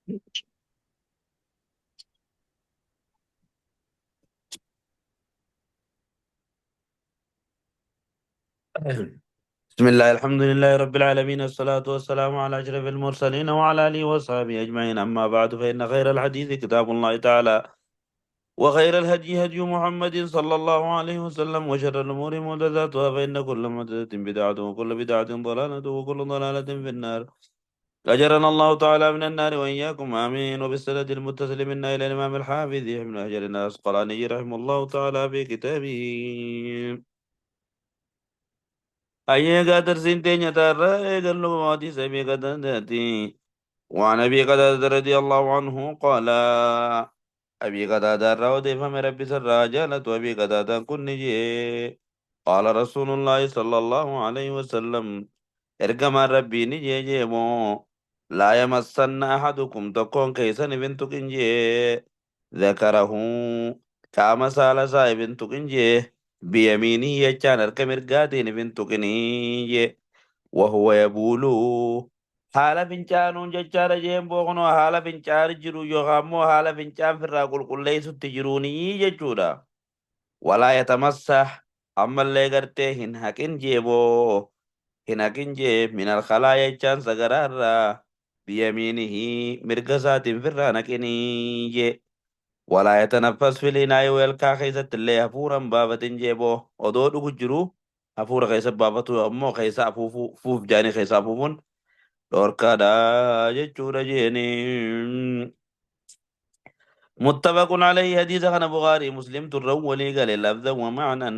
بسم الله، الحمد لله رب العالمين، الصلاة والسلام على أشرف المرسلين وعلى آله وصحبه أجمعين. أما بعد، فإن خير الحديث كتاب الله تعالى، وخير الهدي هدي محمد صلى الله عليه وسلم، وشر الأمور محدثاتها، فإن كل محدثة بدعة، وكل بدعة ضلالة، وكل ضلالة في النار. أجرنا الله تعالى من النار وإياكم، آمين. وبالسند المتصل منا إلى الإمام الحافظ ابن حجر العسقلاني رحمه الله تعالى في كتابه. أيها درسين ترى قال سبي قدرتي. وعن أبي قتادة رضي الله عنه قال، أبي قتادة رودي فم ربي سر أبي قتادة كن قال رسول الله صلى الله عليه وسلم، ergamaan rabbii ni jee jeemoo، لا يمسن أحدكم tokkoon keessan ifin tuqin jee، ذكره qaama saala isaa ifin tuqin jee، بيمينه jechaan harka mirgaatiin ifin tuqinii jee، وهو يبول haala fincaanuun jechaadha jeen bookunoo haala fincaani jiru yookaan immoo haala fincaan firraa qulqulleessutti jiruunii jechuudha. ولا يتمسح ammallee gartee hin haqin jeeboo hin haqin jee، من الخلاء jechaan sagaraarraa، بيمينه mirga isaatiin firraa naqinii jee، ولا يتنفس في الإناء weelkaa keessatti illee hafuuran baafatin jeeboo. Odoo dhugu jiru hafuura keessa baafatu ammoo keessa afuufuu fuuf jaanii keessa afuufuun dhorkaadha jechuudha jeeni. متفق عليه، حديث كان بخاري مسلم ترولي قال لفظا ومعنى،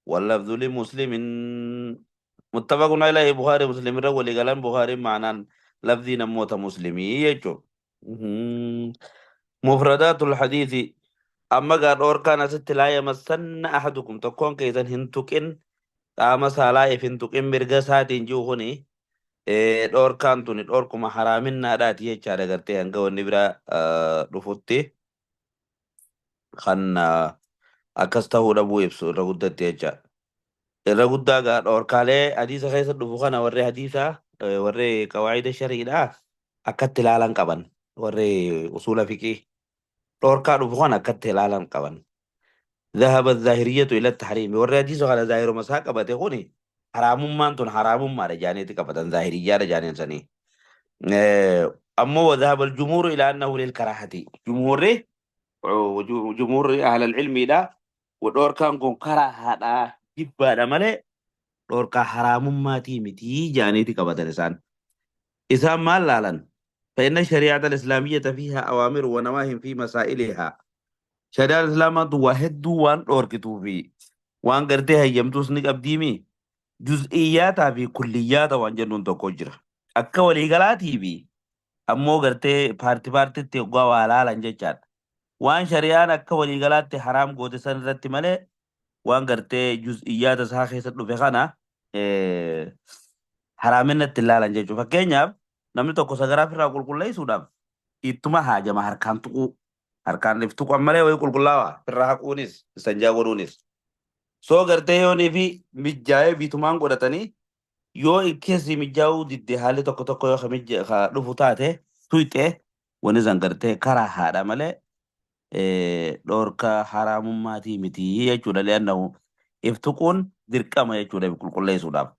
واللفظ لمسلم. متفق عليه، بخاري مسلم رولي قال بخاري معنى لفظي نموت مسلمي يجو. مفردات الحديث: أما قال أوركان ست، لا يمسن أحدكم tokkoon keessan hin tuqin qaama saalaa if hin tuqin mirga isaatiin jiru kuni dhorkaan tuni dhorkuma haraaminnaadhaati jechaadha. Gartee hanga wanni biraa dhufutti kan akkas ta'uu dhabuu ibsu irra guddatti jecha. Irra guddaa gaa dhorkaalee hadiisa keessa dhufu kana warri hadiisaa, warri qawaayida shariidhaa akkatti ilaalan qaban, warri usuula fiqii dhorkaa dhufu kana akkatti ilaalan qaban. ذهب الظاهرية إلى التحريم، warri hadiisa kana zaahiruma isaa qabate kuni haraamummaan tun haraamummaadha jaaniiti qabatan, zaahiriyyaadha jaaniin sanii. Ammoo وذهب الجمهور إلى أنه للكراهة، جمهور أهل العلم dha dhorkaan kun karaahaadha, jibbaadha malee dhorkaa haraamummaatii miti jaaniiti qabatan isaan. Isaan maal laalan? فإن الشريعة الإسلامية فيها أوامر ونواهي في مسائلها، shari'aan islaamaa tun waa hedduu waan dhorkituu fi waan gartee hayyamtuus ni qabdiimi. Juz'iyyaataa fi kulliyyaata waan jennuun tokko jira. Akka waliigalaatii fi ammoo gartee paartii paartitti hoggaa waa laalan jechaadha. Waan shari'aan akka waliigalaatti haraam goote san irratti malee waan gartee juz'iyyaata isaa keessa dhufe kana haraaminatti ilaalan jechuudha. Fakkeenyaaf, namni tokko sagaraa ofirraa qulqulleessuudhaaf ittuma haajama harkaan tuquu. Harkaan if tuqan malee wayii qulqullaawaa ofirraa haquunis istanjaa godhuunis. Soo gartee yoonii fi mijaa'ee bitumaan godhatanii, yoo keessi mijaa'uu didde, haalli tokko tokko yoo ka dhufu taate tuyxee, wanni san gartee karaa haadha malee dhorka haraamummaatii miti jechuudha. لأنه if tuquun dirqama jechuudha qulqulleessuudhaaf.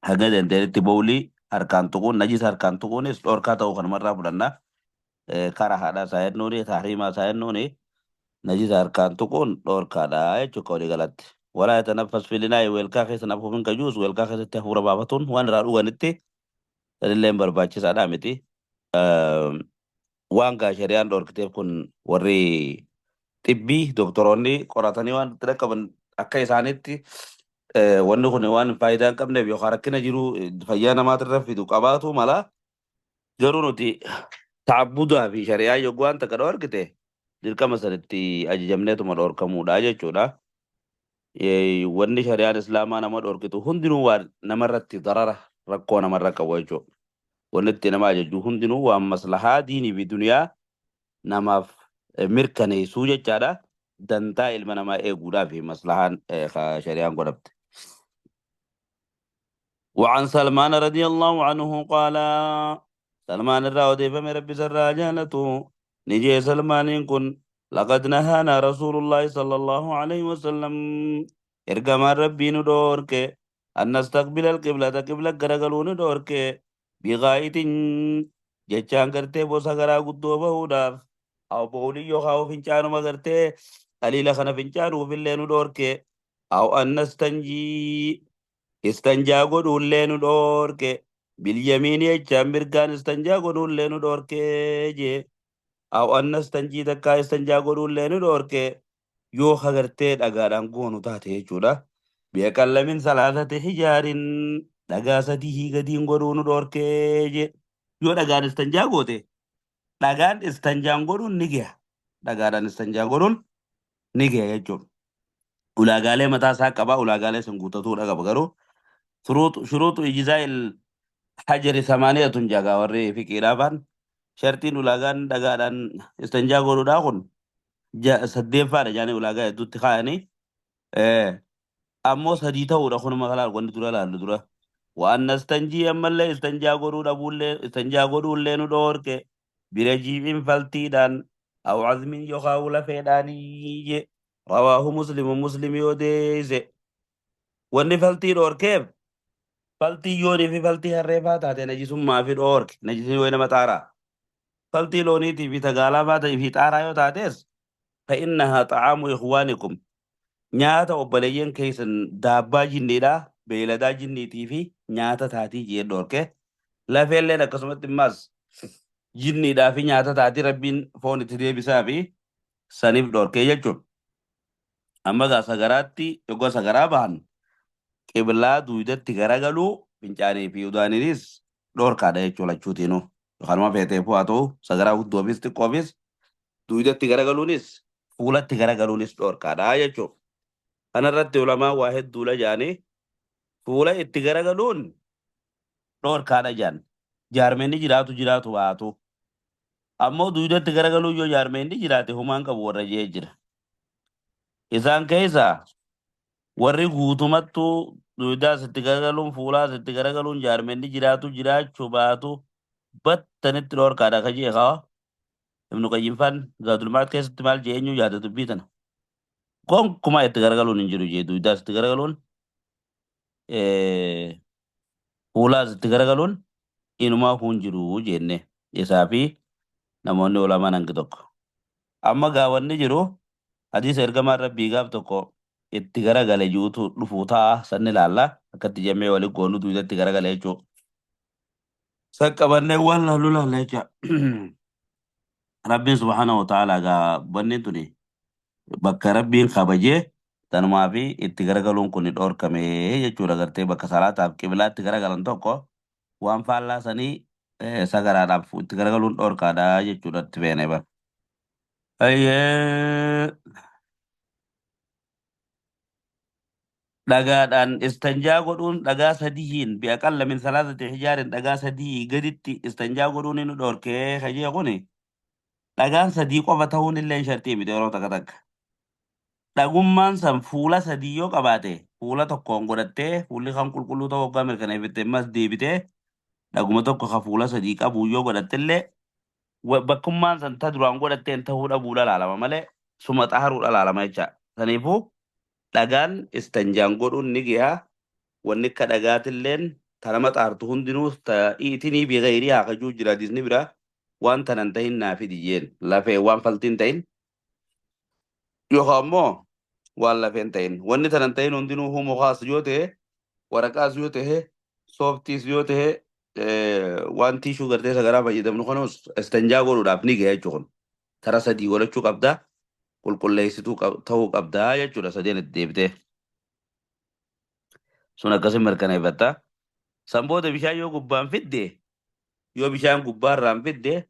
Hanga dandeenyetti bowlii harkaan tuquun, najisa harkaan tuquunis dhorkaa ta'uu kanumarraa fudhanna. Karaa haadhaa isaa jennuuni, tahriimaa isaa jennuuni, najisa harkaan tuquun dhorkaadha jechuudha walii galatti. ولا يتنفس في الإناء weelkaa keessa afuufin kajuus, weelkaa keessatti hafuura baafatuun waan irraa dhuganitti sanillee barbaachisaadha miti. Waan gaa shari'aan dhorkiteef kun warri xibbii doktoroonni qoratanii waan itti dhaqqaban akka isaanitti wanni kun waan faayidaa hin qabneef yookaan rakkina jiru fayyaa namaatirra fidu qabaatu mala. Garuu nuti ta'abbudaa fi shari'aa yogguu waan takka dhorkite dirqama sanitti ajajamneetuma dhorkamuudha jechuudha. Wanni shari'aan islaamaa nama dhorkitu hundinuu waan namarratti darara rakkoo namarra qabu jechuudha. Wanni itti nama ajaju hundinuu waan maslahaa diinii fi duniyaa namaaf mirkaneessuu jechaadha. Dantaa ilma namaa eeguudhaa fi maslahaan shari'aan godhamte. وعن سلمان رضي الله عنه قال، Salmaan irraa odeeffame Rabbi isarraa haa jaalatu. Ni jee Salmaaniin kun laqad nahaanaa Rasuulullaahi sallallahu alaihi wasallam ergamaan Rabbii nu dhoorke an nastaqbila alqiblata qibla garagaluu nu dhoorke biqaa'itin jechaan gartee bosa garaa guddoo bahuudhaaf aw bowlii yookaan fincaanuma gartee qaliila kana fincaanuufillee nu dhoorke aw an nastanjii istanjaa godhuullee nu dhoorke bilyamiini jechaan mirgaan istanjaa godhuullee nu dhoorke jee aw an nastanjii takkaa istanjaa godhuullee nu dhoorke yoo hagartee dhagaadhaan goonu taate jechuudha. Biaqalla min salaasati hijaarin dhagaa sadii gadiin godhuu nu dhoorke jee yoo dhagaan istanjaa goote dhagaan istanjaan godhuun ni gaha. Dhagaadhaan istanjaa godhuun ni gaha jechuudha. Ulaagaalee mataa isaa qaba. Ulaagaalee san guuttatuudha qaba garuu shuruuxu ijzaa'il hajari samaaniyatun jagaa warri fiqiidhaa faan shartiin ulaagaan dhagaadhaan istanjaa godhuudhaa kun saddeeffaadha jaanii ulaagaa hedduutti kaayanii ammoo sadii ta'uudha kunuma kalaa wanni dura laallu dura. Waan nastanjii ammallee istanjaa godhuu dhabuullee istanjaa godhuullee nu dhoorke bira jiicin faltiidhaan aw azmin yookaan lafeedhaanii je rawaahu muslimu muslim yoo deeyse wanni faltii dhoorkeef faltii yoonii fi faltii harreefaa taate najisummaa fi dhoorke najisni yoo nama xaaraa faltii looniitii fi tagaalaa faa ta'e fi xaaraa yoo taates fa'innahaa xa'aamu ikhwaanikum nyaata obboleeyyan keessan daabbaa jinniidha beeyladaa jinniitii fi nyaata taatii jee dhoorke lafeelleen akkasumatti immaas jinniidhaa fi nyaata taatii rabbiin foon itti deebisaa fi saniif dhoorke jechuudha. Amma gaa sagaraatti yoggaa sagaraa bahan qiblaa duudatti garagaluu fincaanii fi udaaniinis dhoorkaadha jechuudha lachuutiinuu. Yookaan feeteefuu haa ta'u sagaraa guddoofis xiqqoofis duudatti garagaluunis fuulatti garagaluunis dhoorkaadha jechuudha. Kanarratti ulamaa waa hedduudha jaanii fuula itti garagaluun dhoorkaadha jaan. Jaarmeenni jiraatu jiraatu baatu. Ammoo duudatti garagaluu yoo jaarmeenni jiraate humaan qabu warra jee jira. Isaan keessaa warri guutumattuu duudaas itti garagaluun fuulaas itti garagaluun jaarmeenni jiraatu jiraachuu baatu battanitti dhoorkaadha ka jee kaa. Ibnu Qayyim faan Zaadul Ma'aad keessatti maal jee eenyu yaada dubbii tana. Gonkumaa itti garagaluun hin jiru jee duudaas itti garagaluun fuulaas itti garagaluun inumaa kun jiru jenne isaa fi namoonni ulamaan hangi tokko. Amma gaawanni jiru hadiisa ergamaan rabbii gaaf tokko itti garagale juutu dhufuu ta'a sanni ilaalla akkatti jemmee wali goonu duudatti garagale jechuudha. San qabannee waan laallu laalla jecha. Rabbiin subhaanahu wa ta'ala gaa wanni tuni bakka rabbiin kabajee tanumaa fi itti garagaluun kun dhoorkame jechuudha gartee bakka salaataaf qiblaatti garagalan tokko waan faallaa sanii sagaraadhaaf itti garagaluun dhoorkaadha jechuudha itti beene bara. Ayyee dhagaadhaan istanjaa godhuun dhagaa sadihiin bi'aqalla min salaasati hijaarin dhagaa sadii gaditti istanjaa godhuun inni dhoorkee kajee kuni dhagaan sadii qofa ta'uun illee shartii miti yeroo takka takka. Dhagummaan san fuula sadii yoo qabaate fuula tokkoon godhattee fuulli kan qulqulluu ta'uu hoggaa mirkaneeffatte ammas deebitee dhaguma tokko ka fuula sadii qabu yoo godhattellee bakkummaan san ta duraan godhatteen ta'uu dhabuudha laalama malee suma xaaruudha laalama jecha. Saniifuu dhagaan istanjaan godhuun ni gahaa wanni akka dhagaatilleen ta nama xaartu hundinuu ta iitinii bigayrii haa kajuu jira hadiisni biraa waan tanan ta'in naa fidi jeen lafee waan faltiin ta'in yookaan immoo waan lafeen ta'in wanni tanan ta'in hundinuu mukaas yoo ta'e waraqaas yoo ta'e sooftiis yoo ta'e waan tiishuu gartee sagaraa fayyadamnu kanuus istanjaa godhuudhaaf ni gaha jechuun tara sadii godhachuu qabda qulqulleessituu ta'uu qabda jechuudha sadeen itti deebitee sun akkasin mirkaneeffatta. San booda bishaan yoo gubbaan fidde yoo bishaan gubbaarraan fidde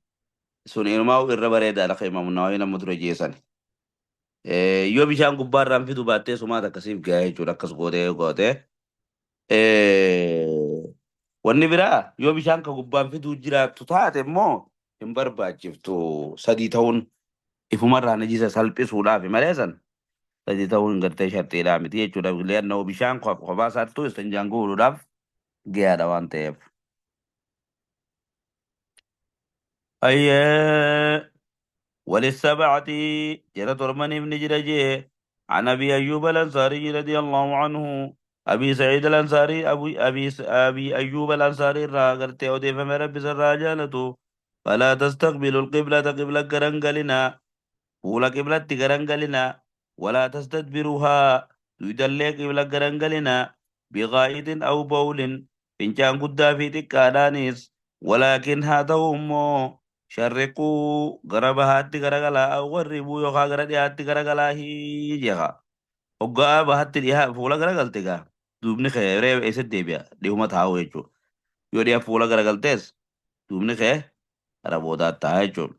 sun inumaa irra bareedaadha kan Imaamu Nawawiin amma dura jeesan. Yoo bishaan gubbaarraan fidu baattee sumaat akkasiif gahaa jechuudha akkas gootee gootee. Wanni biraa yoo bishaan ka gubbaan fiduu jiraattu taate immoo hin barbaachiftu sadii ta'uun ifumarraa najisa salphisuudhaaf malee san sadii ta'uun gartee sharxiidhaa miti jechuudha. Li'annoo bishaan kophaa isaattuu istinjaan godhuudhaaf gahaadha waan ta'eef. Ayyee وللسبعة جرى ترمن بن جرجي عن أبي أيوب الأنصاري رضي الله عنه أبي سعيد الأنصاري أبي أبي أبي أيوب الأنصاري راغرتي أودي فما ربي سراجالته فلا تستقبلوا القبلة قبلة غرنجلنا fuula qiblatti garangalinaa walaa tastadbiruhaa duydallee qibla garangalinaa biqaa'idin aw bawlin fincaan guddaa fi xiqqaadhaanis walaakin haa ta'u immoo sharriquu gara bahaatti garagalaa aw garribuu yookaa gara dhiyaatti garagalaa hiijeqa hoggaa bahatti dhihaa fuula garagalte gaa duubni kee reeba eessatti deebi'a dhihuma taa'u jechuudha yoo dhiyaa fuula garagaltees duubni kee gara boodaatti ta'a jechuudha.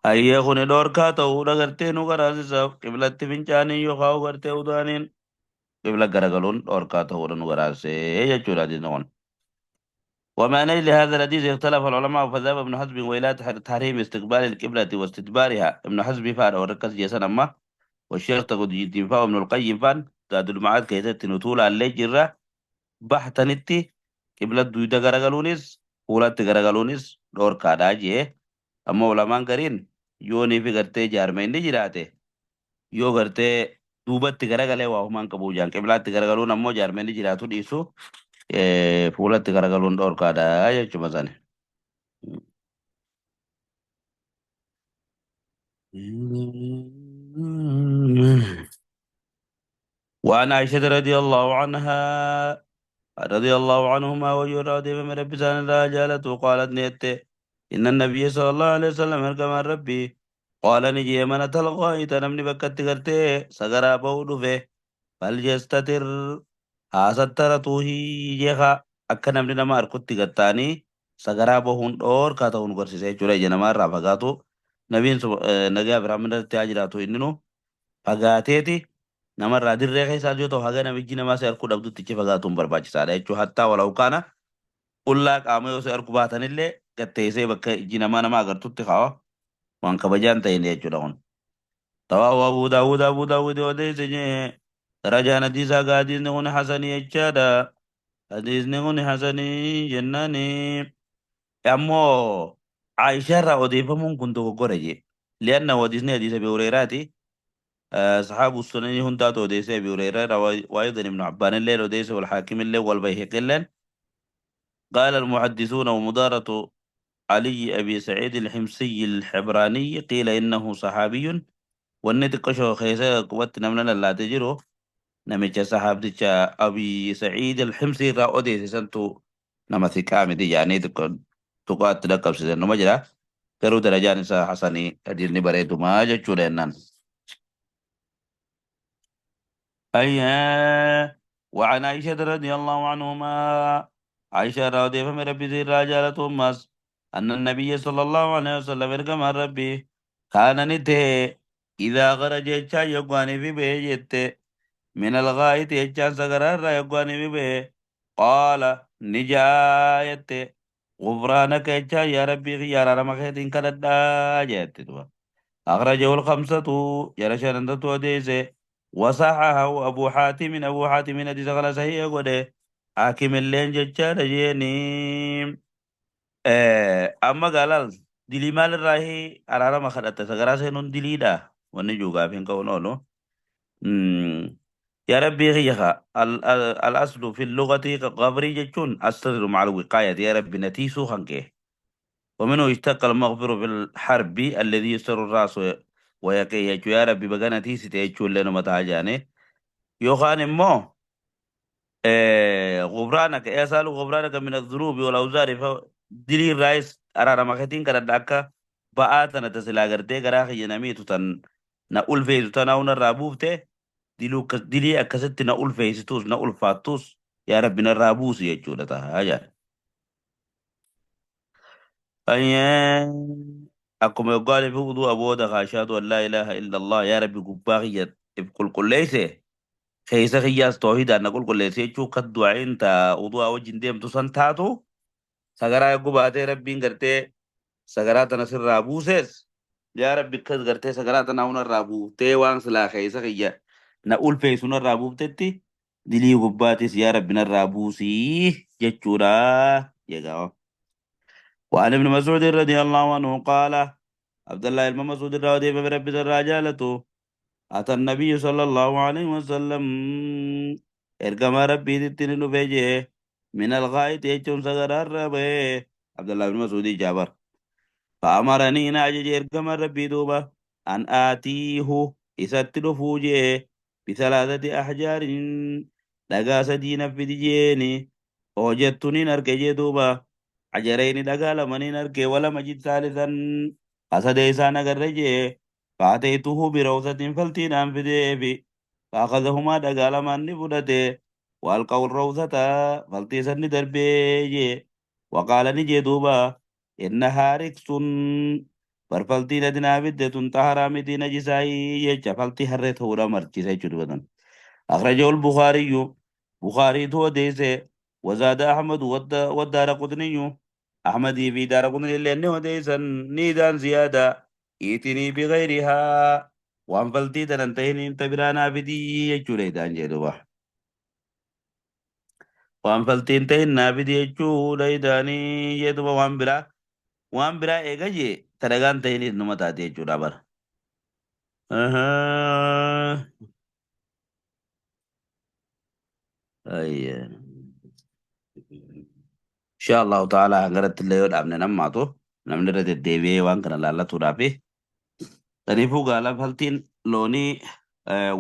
Hayyee kuni dhorkaa ta'uudha gartee nu garaasisaaf qiblatti fincaaniin yookaan gartee udaaniin qibla garagaluun dhorkaa ta'uudha nu garaasee jechuudha hadiisni kun. وما نيل هذا الحديث اختلف العلماء فذهب ابن حزم وإلى تحريم استقبال القبلة واستدبارها ابن حزم فان وركز جيسان أما والشيخ تقول الدين فان وابن القيم فان زاد المعاد كيست نطول على جرة بحثا نتي قبلة دويدة غرغلونيس فولات غرغلونيس دور كادا ammoo ulamaan gariin yoonii fi gartee jaarmeenni jiraate yoo gartee duubatti garagalee waa humaan qabu jaan qiblaatti garagaluun ammoo jaarmeenni jiraatu dhiisu fuulatti garagaluun dhorkaadha jechuma sani. وعن عائشة رضي الله عنها رضي الله عنهما وجه من ربي سان لا جالت وقالت نيت إن النبي صلى الله عليه وسلم كما ربي قال نجي من تلقى نمني بكت غرتي سغرا بودفه فليستتر haa جيخا akka namni nama harkutti gattaanii sagaraa bahuun dhoorkaa ta'uu nu garsiisa jechuudha. Ija namaa irraa fagaatu nabiin nagaa biraan irratti haa jiraatu inni nu fagaateeti namarraa dirree keessaa yoo ta'u haga namichi namaa si harkuu dhabdutti ichi fagaatuun barbaachisaadha jechuudha. Hattaa walau kaana qullaa qaama yoo si harku baatanillee gatteessee bakka iji namaa nama agartutti kaa'a waan kabajaan ta'in jechuudha kun. رواه أبو داود أبو داود وديس درجة حديث حديث نكون حسني يجادا حديث نكون حسني جناني أمو عائشة را أضيف كنت قرجي لأن حديث حديث أبي هريرة أصحاب السنن هم تاتو حديث أبي هريرة وأيضا ابن عبان الليل وديس والحاكم الليل والبيهقي الليل قال المحدثون ومدارة علي أبي سعيد الحمصي الحبراني قيل إنه صحابي wanni xiqqashoo keessa qubatti namni lallaatee jiru namicha sahaabticha Abii Saciid Alximsii irraa odeesse santu nama thiqaa miti jedhanii tuqaatti dhaqqabsiisan numa jira. Garuu darajaan isaa hasanii hadiisni bareedumaa jechuudha jennaan. أي وعن عائشة رضي الله عنهما عائشة رضي الله عنها ربي زي رجالة أمس أن النبي صلى الله عليه وسلم كما ربي كان نته إذا خرج يجا يقواني في بيجت من الغائط يجا سغرار يقواني في بيه قال نجايت غفرانك يجا يا ربي يا رمخيتين كردا جت أخرجه الخمسة يرشان توديسه وصححه أبو حاتم أبو حاتم حديث غلا صحيح قده حاكم اللين جتشا جيني أما قال دلي مال الراهي أرارا ما خدت سغرا سينون دلي دا ونجو غافين كونولو يا ربي غيها الأصل في اللغة غفري جتشون الستر مع الوقاية يا ربي نتيسو خنكه ومنه اشتق المغفر في الحرب الذي يستر الرأس ويقيه يا ربي بغانا تيسي تيجو لنا متاجاني يوخان مو غفرانك يسأل غفرانك من الذنوب والأوزار فدليل الرئيس أرى رمختين كان داكا بآتنا تسلا غرتي غراخ ينمي تن na ulfeessu tanaa narraa buufte dilii akkasitti na ulfeessitus na ulfaattus yaa rabbi narraa buusi jechuudha ta'a jedha. Akkuma yoggaan fi uduu booda kaashaatu an laa ilaaha illallah yaa rabbi gubbaa kiyya if qulqulleesse keessa kiyyaas toohidaan na qulqulleesse jechuu kan du'aayin ta udu'aa wajjin deemtu san taatu sagaraa yogguu baatee rabbiin gartee sagaraa tana sirraa buuses yaa rabbi akkas gartee sagaraa tana hunarraa buuftee waan silaa keessa kiyya na ulfeessu narraa buuftetti dilii gubbaatis yaa rabbi narraa buusii jechuudha jegaa. وعن ابن مسعود رضي الله عنه قال عبد الله بن مسعود رضي الله عنه ربي الرجالة أتى النبي صلى الله عليه وسلم إرقم ربي تتنين بيجي من الغاية يجون صغر الربي عبد الله بن مسعود جابر فأمرني ناجي إرقم ربي دوبا أن آتيه إسات فوجي بثلاثة أحجار دقا سدين في دجيني وجدتني نركي دوبا حجرين دقا لمني نركي ولم أجد ثالثا أسد إسان أغرجي فأتيته بروثة فلتين أنفدي فأخذهما دقا لمن فدته والقوا الروثة فلتيسن دربي وقال نجي دوبا إنها ركس برفلتي لدينا بدة طهرا مدي نجساي يجا فلتي هرت هورا مرتي سيجد أخرجه البخاري بخاري تو ديسه وزاد أحمد والدار قطني أحمد في دار قطني لأنه ديسا نيدان زيادة ائتني بغيرها وأن فلتي تنتهي انت برانا بدي يجوليدان جدوا وأن فلتي انتهي نابدي يجوليداني جدوا وان برا إيجا ترغان تهني نمتا دي جودا بر. أها. أي. إن شاء الله تعالى غرت اللي يود أبنى نماتو نمنا رد الديوي وان كان لالا تورابي تنيفو غالا فلتين لوني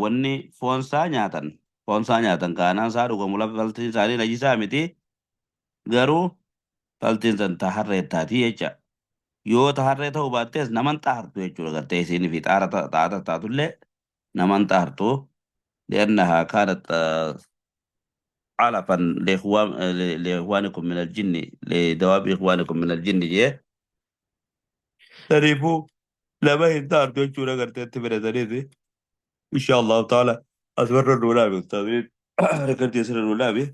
wanni foon isaa nyaatan foon isaa nyaatan kaanaan isaa dhugamu faltiin isaanii najisaa miti garuu faltiin san taharree taati jecha yoo taharree ta'uu baattees naman xaartu jechuudha gartee isiin fi xaara xaata taatullee naman xaartu لأنها كانت علفا لإخوانكم من الجن لدواب إخوانكم من الجن جيه تريفو لما ينتهر jechuudha gartee itti fayyadaniiti إن شاء الله تعالى أتمنى الولابي أستاذين ركبت يسر الولابي.